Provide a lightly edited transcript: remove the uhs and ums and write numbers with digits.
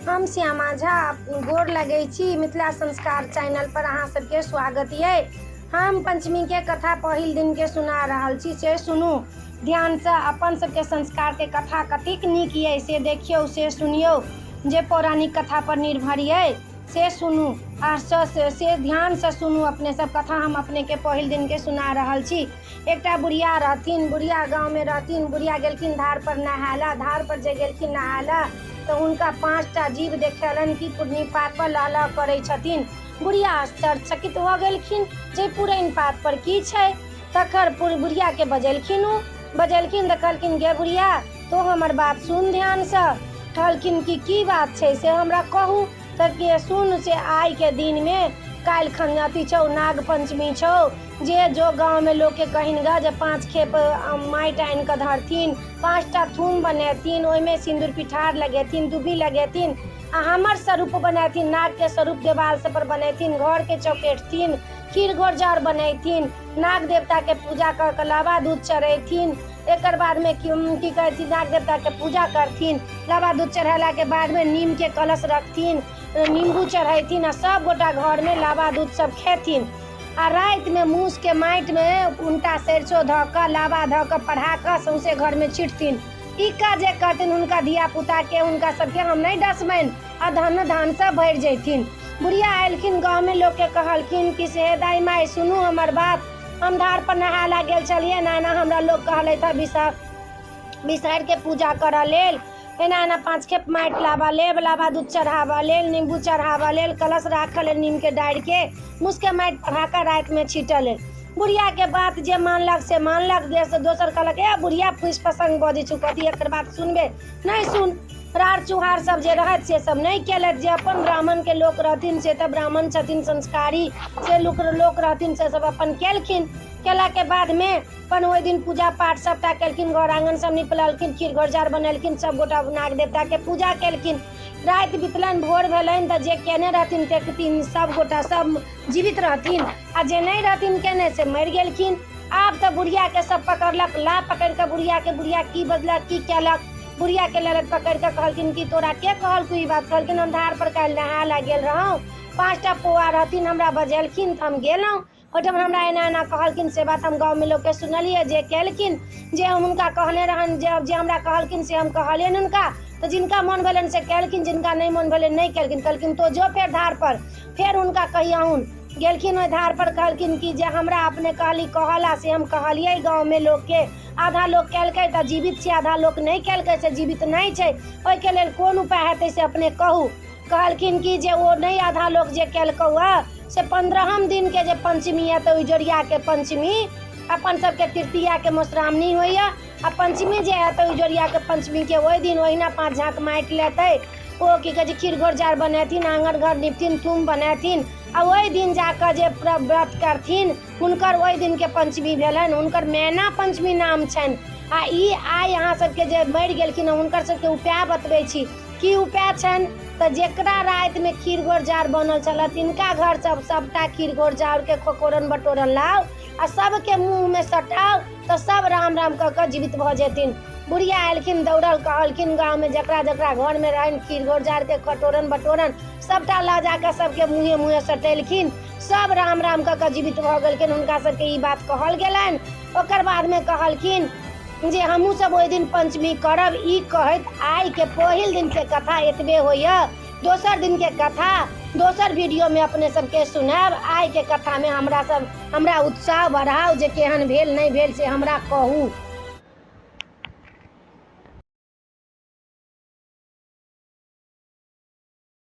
हम श्यामा झा गोर लगै छी। मिथिला संस्कार चैनल पर अहाँ सबके स्वागत ये। हम पंचमी के कथा पहिल दिन के सुना रहल छी, से सुनू ध्यानसँ। अपन सबके संस्कार के कथा कतेक नीक ये से देखियौ, से सुनियौ। जे पौराणिक कथा पर निर्भर ये से सुनू आ से ध्यानसँ सुनू। अपने सब कथा हम अपने के पहिल दिन के सुना रहल छी। एकटा बुढ़िया रहथिन, बुढ़िया गाँवमे रहथिन। बुढ़िया गेलखिन धार पर नहाय लए। धार पर जे गेलखिन नहाय लए तऽ हुनका 5टा जीव देखेलनि कि पुरनी पात पर लहलह करै छथिन। बुढ़िया आश्चर्यचकित भऽ गेलखिन जे पुरैन पात पर की छै। तखन बुढ़ियाके बजेलखिन। ओ बजेलखिन तऽ कहलखिन, गे बुढ़िया, तो हमर बात सुन ध्यानसँ। कहलखिन कि की बात छै से हमरा कहू। तऽ के सुन से आइके दिनमे काल्हि खन अथी छौ, नाग पंचमी छौ। जे जो गाँवमे लोकके कहिन गऽ जे 5 खेप माटि आनि कऽ धरथिन, 5टा थूम बनेथिन, ओहिमे सिन्दूर पिठार लगेथिन, दुब्बी लगेथिन आ हमर स्वरूप बनेथिन, नागके स्वरूप देवाल सब पर बनेथिन, घरके चौकेटथिन, खीर घोरजाउर बनेथिन, नाग देवताके पूजा कऽ कऽ लाबा दूध चढ़ेथिन। एकर बादमे की कहै छी, नाग देवताके पूजा करथिन। लाबा दूध चढ़ेलाके बादमे नीमके कलश रखथिन, नीम्बू चढ़ेथिन आ सब गोटा घरमे लाबा दूध सब खेथिन आ रातिमे मूसके माटिमे उनटा सरिसो धऽ कऽ लाबा धऽ कऽ पढ़ा कऽ सौंसे घरमे छिटथिन। ई काज जे करथिन हुनका धिया पुताके हुनका सबके हम नहि डसबनि आ धन धानसँ भरि जैथिन। बुढ़िया अयलखिन, गाँवमे लोकके कहलखिन कि से हे दाइ माइ, सुनू हमर बात। हम धार पर नहाय लए गेल छलियै, एना एना हमरा लोक कहलथि हँ बिसहरिके पूजा करऽ लेल, एना एना 5 खेप माटि लाबऽ लेल, लाबा दूध चढ़ाबऽ लेल, नीम्बू चढ़ाबऽ लेल, कलश राखऽ लेल, नीमके डारिके मूसके माटि पढ़ा कऽ रातिमे छीटऽ लेल। बुढ़ियाके बात जे मानलक से मानलक, जे दोसर कहलक ए बुढ़िया फूसि फसंग बजै छौ, कथी एकर बात सुनबे नहि सुन। राड़ चुहार सब जे रहथि से सब नहि केलथि। जे अपन ब्राह्मणके लोक रहथिन से तऽ ब्राह्मण छथिन संस्कारी, से लोक रहथिन से सब अपन केलखिन। केलाके बादमे अपन ओहि दिन पूजा पाठ सबटा केलखिन, घर आङ्गन सब निपलखिन, खीर घोरजाउर बनेलखिन, सब गोटा नाग देवताके पूजा केलखिन। राति बितलनि, भोर भेलनि तऽ जे केने रहथिन तेकथिन सब गोटा सब जीवित रहथिन आ जे नहि रहथिन केने से मरि गेलखिन। आब तऽ बुढ़ियाके सब पकड़लक, ला पकड़ि कऽ बुढ़ियाके, बुढ़िया की बजलक की केलक। बुढ़ियाके लेलक पकड़ि कऽ, कहलखिन कि तोरा के कहलकौ ई बात? कहलखिन हम धार पर काल्हि नहाय लए गेल रहौं, 5टा पौआ रहथिन, हमरा बजेलखिन तऽ हम गेलहुँ ओहिठाम, हमरा एना एना कहलखिन। से बात हम गाँवमे लोकके सुनलियै जे केलखिन, जे हम हुनका कहने रहनि, जे हमरा कहलखिन से हम कहलियनि हुनका। तऽ जिनका मोन भेलनि से केलखिन, जिनका नहि मोन भेलनि नहि केलखिन। कहलखिन तो जो फेर धार पर, फेर हुनका कहियहुन। गेलखिन ओहि धार पर, कहलखिन कि जे हमरा अपने कहली कहला से हम कहलियै गाँवमे लोकके, आधा लोक केलकै तऽ जीवित छै, आधा लोक नहि केलकै से जीवित नहि छै, ओहिके लेल कोन उपाय हेतै से अपने कहू। कहलखिन कि जे ओ नहि आधा लोक जे केलकौ हँ से 15 दिनके जे पंचमी हेतै, ओहि जोड़ियाके पंचमी, अपन सबके तृतीयाके मधुश्रावणी होइए आ पंचमी जे हेतै ओहि जोड़ियाके पंचमीके ओहि दिन ओहिना 5 झाँक माटि लेतै, ओ की कहै छै खीर घोरजाउर बनेथिन, आङ्गन घर निपथिन, थूम बनेथिन आ ओहि दिन जाकऽ जे व्रत करथिन हुनकर ओहि दिनके पंचमी भेलनि, हुनकर मैना पंचमी नाम छनि। आ ई आइ अहाँ सबके जे मरि गेलखिन हँ हुनकर सबके उपाय बतबै छी। की उपाय छनि? तऽ जकरा रातिमे खीर घोरजाउर बनल छलै तिनका घर सब सबटा खीर घोरजाउरके खखोरन बटोरन लाउ आ सबके मुँहमे सटाउ तऽ सब राम राम कऽ कऽ जीवित भऽ जेथिन। बुढ़िया एलखिन दौड़ल, कहलखिन गाँवमे जकरा जकरा घरमे रहनि खीर घोरजाउरके खटोरन बटोरन सबटा लऽ जाकऽ सबके मुँहे मुँहे सटेलखिन, सब राम राम कऽ कऽ जीवित भऽ गेलखिन। हुनका सबके ई बात कहल गेलनि। ओकर बादमे कहलखिन जे हमहूँ सब ओहि दिन पंचमी करब। ई कहैत आइके पहिल दिनके कथा एतबे होइए। दोसर दिनके कथा दोसर वीडियोमे अपने सबके सुनायब। आइके कथामे हमरा सब हमरा उत्साह बढ़ाउ जे केहन भेल नहि भेल से हमरा कहू।